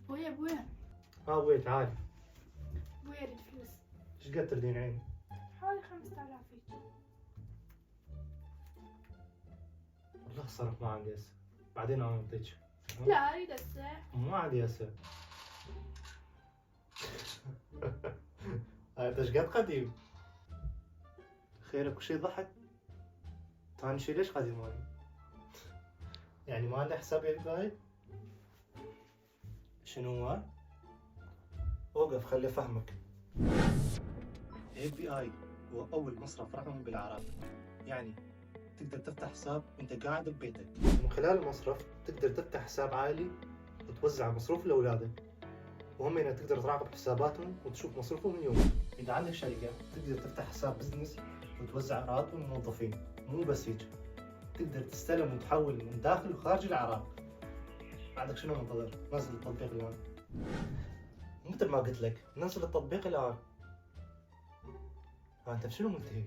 ابويا ابوي تعال. ابويا اريد فلوس. ايش قد تردين عيني؟ حوالي 5000 هيك. والله صرف ما عندي هسه، بعدين انا اعطيك. لا اريد هسه. ما عندي هسه. انت ايش قد قديم؟ خيرك وشي ضحك؟ ثاني شي ليش قديم مالي؟ يعني ما عنده حساب اف بي اي؟ شنو هو؟ اوقف خلي افهمك. اف بي اي هو اول مصرف رقمي بالعراق، يعني تقدر تفتح حساب وانت قاعد ببيتك. من خلال المصرف تقدر تفتح حساب عائلي وتوزع مصروف لاولادك، وهم هنا تقدر تراقب حساباتهم وتشوف مصروفهم من يومك. اذا عندك شركه تقدر تفتح حساب بزنس وتوزع رواتب الموظفين. مو بس هيك، تقدر تستلم وتحول من داخل وخارج العراق. بعدك شنو منتظر؟ نزل التطبيق الان. مثل ما قلت لك نزل التطبيق الان. انت بشنو منتهي؟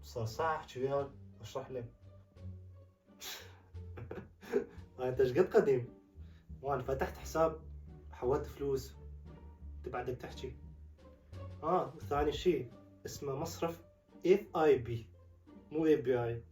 صار ساعة احكي وياك واشرح لك. انت ايش قد قديم؟ وانا فتحت حساب، حولت فلوس، انت بعدك تحكي. وثاني شيء اسمه مصرف اف اي بي، مو اف بي اي.